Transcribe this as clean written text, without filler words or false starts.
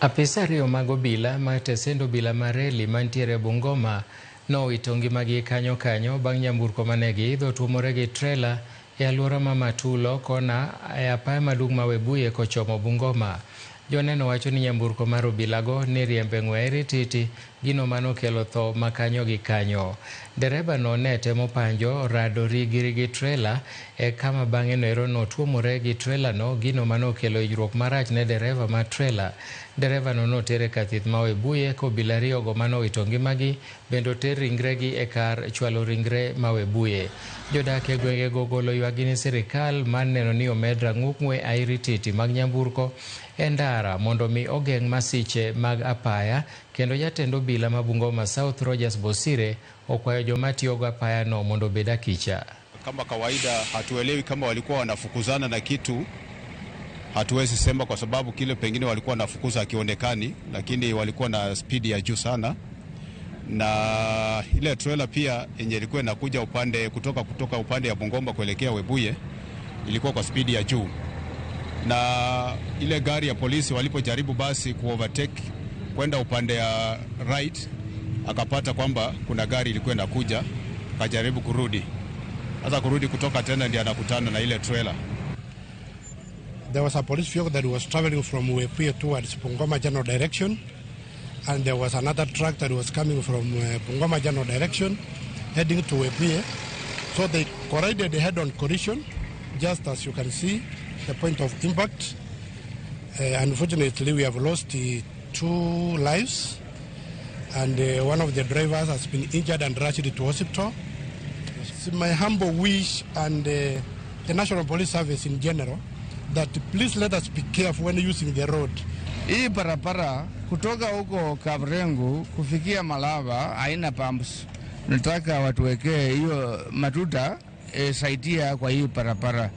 Apisa ariyo mag obila ma tesend obila mar reli mantiere Bungoma nowito ngimagi kanyo kanyo bang' nyamburko mane giidho tuomore gi trela e alwora ma Matulo kona e apaya maduong' ma Webuye kochomo Bungoma. Joneno wacho ni nyamburko mar obilago ne riembe ng'we airititi, gino manokelo tho ma kanyo gi kanyo. Dereba no ne temo panjo rado rigiri gi trela e kama bang'e noero notuomore gi trela no, gino manokelo hinyruok marach ne dereva mar trela. Dereva no noter e kar thieth ma Webuye ka obila ariyogo manowito ngimagi bende oter ringregi e kar chwalo ringre ma Webuye. Jodak e gwengego ogolo ywakgi ne sirikal mar neno ni omed rang'uk ng'we airititi mag nyamburko e ndara mondo mi ogeng' masiche mag apaya kendo jatend obila ma Bungoma South Rogers Bosire okwayo joma tiyogo apaya no mondo obed akicha. Kama kawaida hatuelewi kama walikuwa wanafukuzana na kitu, hatuwezi sema kwa sababu kile pengine walikuwa wanafukuza hakionekani, lakini walikuwa na spidi ya juu sana, na ile trailer pia yenye ilikuwa inakuja upande kutoka upande ya Bungoma kuelekea Webuye ilikuwa kwa spidi ya juu, na ile gari ya polisi walipojaribu basi kuovertake kwenda upande ya right, akapata kwamba kuna gari ilikuwa inakuja, akajaribu kurudi. Sasa kurudi kutoka tena ndiye anakutana na ile trailer. There was a police vehicle that was traveling from Webuye towards Bungoma General direction, and there was another truck that was coming from Bungoma General direction heading to Webuye. So they collided head-on collision, just as you can see, the point of impact. Unfortunately, we have lost 2 lives, and one of the drivers has been injured and rushed to hospital. It's my humble wish and the National Police Service in general that please let us be careful when using the road. Hii barabara kutoka huko Kaburengu kufikia Malava haina pumps. Nataka watuwekee hiyo matuta saidia kwa hii barabara.